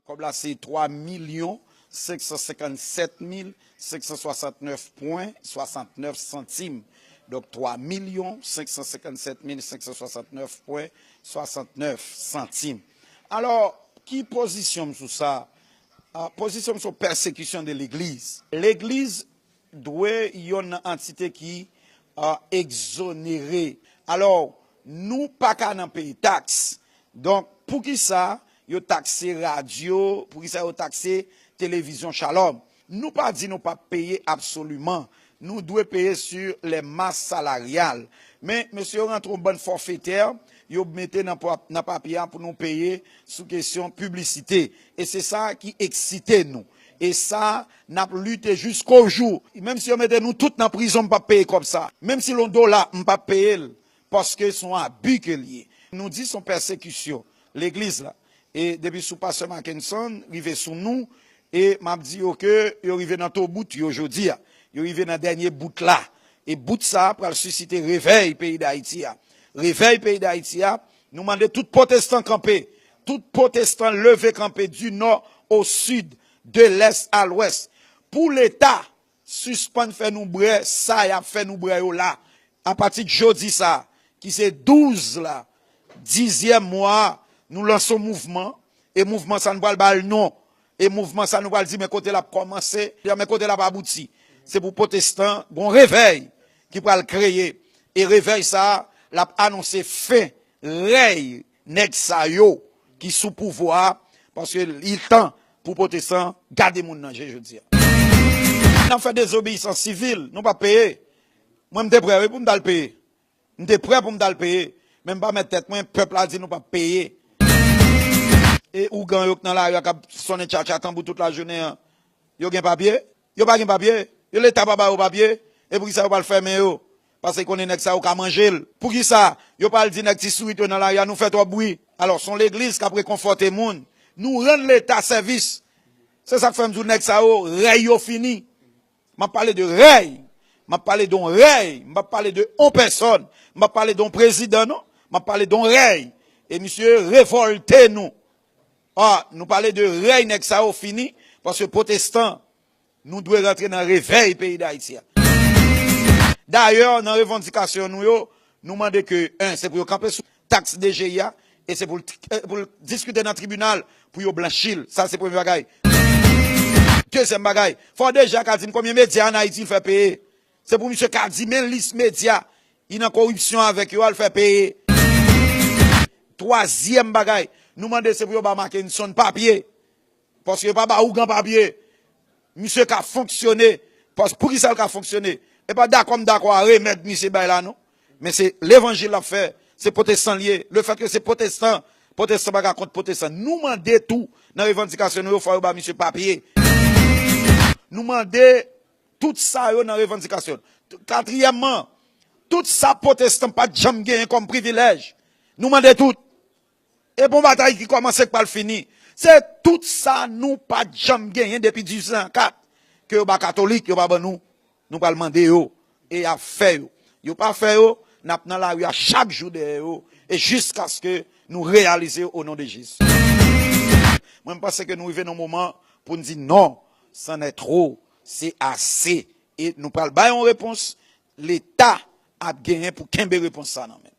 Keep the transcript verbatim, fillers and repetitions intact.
Kòb la se twa milyon senk san senkannsèt mil senk san swasantnèf pwen swasantnèf santim. Donk, twa milyon senk san senkannsèt mil senk san swasantnèf pwen swasantnèf santim. Alò, ki pozisyon m sou sa? Ah, pozisyon m sou pèsekisyon de legliz. Legliz dwe yonn nan antite ki, ah, egzonere. Alò, nou pa ka nan peye taks. Donk, poukisa yo takse radyo, poukisa yo takse televizyon Shalom? Nou pa di nou p ap peye absoliman. Nou dwe peye sur les masses salariales. Men, mesye yo rantre yon bann fòfetè, yo mete nan pa-, nan papye a pou nou peye sou kesyon piblisite. E se sa ki eksite nou. E sa, n ap lite jiskojou. Menm si yo mete nou tout nan prizon, m p ap peye kòb sa. Menm si l yon dola, m p ap peye l. Paske se yon abi ke l ye. Nou di se yon pèsekisyon legliz la. E depi sou pastè Mackenson, rive sou nou, e m ap di yo ke yo rive nan to bout yo jodi a. Yo rive nan dènye bout la. E bout sa a pral sisite revèy peyi Dayiti a. Revèy peyi Dayiti a, nou mande tout pwotestan kanpe. Tout pwotestan leve kanpe, du nord au sud, de l'est à l'ouest. Pou Leta sispann fè nou bwè sa y ap fè nou bwè yo la. Apati de jodi sa, ki se douz la, dizyèm mwa a, nou lanse yon mouvman, e mouvman sa nou pral ba l non, e mouvman sa nou pral di men kote l ap kòmanse, men kote l ap abouti. Se pou pwotestan, gon revèy ki pral kreye, e revèy sa, l ap anonse fen rèy nèg sa yo ki sou pouvwa a, paske li tan pou pwotestan gade moun nan je jodi a. N ap fè dezobeyisans sivil, nou p ap peye. Mwen, m te prè, wi, pou m t al peye. M te prè pou m t al peye. Men m pa mèt tèt mwen, pèp la di nou p ap peye. E ougan yo k nan lari a k ap sonnen tchatcha tanbou tout lajounen an, yo gen papye? Yo pa gen papye. Yo, Leta pa ba yo papye. E poukisa yo pral fèmen yo? Paske konnen nèg sa yo ka manje l. Poukisa yo pral di nèg ti sourit yo nan lari a, nou fè twòp bri? Alò, se yon legliz k ap rekonfòte moun. Nou rann Leta sèvis. Se sa k fè m di w nèg sa yo, rèy yo fini. M ap pale de rèy. M ap pale de yon rèy. M p ap pale de yon pèsòn. M p ap pale de yon prezidan, non. M ap pale de yon rèy. E misye revòlte nou. Ah, nou pale de rèy nèg sa yo fini, paske pwotestan, nou dwe rantre nan revèy peyi Dayiti a. Dayè, nan revandikasyon nou yo, nou mande ke, en, se pou yo kanpe sou taks D G I a, e se pou l, eh, pou l diskite nan tribinal pou yo blanchi l. Sa, se premye bagay. Dezyèm bagay, fò D G I a ka di n konbyen medya ann Ayiti l fè peye. Se pou misye ka di men lis medya li nan koripsyon avèk yo a l fè peye. Twazyèm bagay, nou mande se pou yo ba Mackenson papye. Paske yo pa ba ougan papye. Misye ka fonksyone. Pas-, poukisa l ka fonksyone? E pa dakò m dakò a remèd misye bay la, non. Men se levanjil l ap fè. Se pwotestan l ye. Lefètke se pwotestan, pwotestan pa ka kont pwotestan. Nou mande tou, nan revandikasyon nou yo, fò yo ba misye papye. Nou mande tout sa yo nan revandikasyon. Katriyèmman, tout sa pwotestan pa t janm genyen kòm privilèj, nou mande tout. E bon batay ki kòmanse k pral fini. Se tout sa nou pa t janm genyen depi dizuit san kat, ke yo ba katolik, yo pa ban nou. Nou pral mande yo, e y ap fè yo. Yo pa fè yo, n ap nan lari a chak jou dèyè yo, e jiskaske nou reyalize yo o non de Jezi. Mwen, m panse ke nou rive nan moman pou n di non, c'en est trop, se ase, e nou pral bay yon repons, Leta ap genyen pou kenbe repons sa nan men.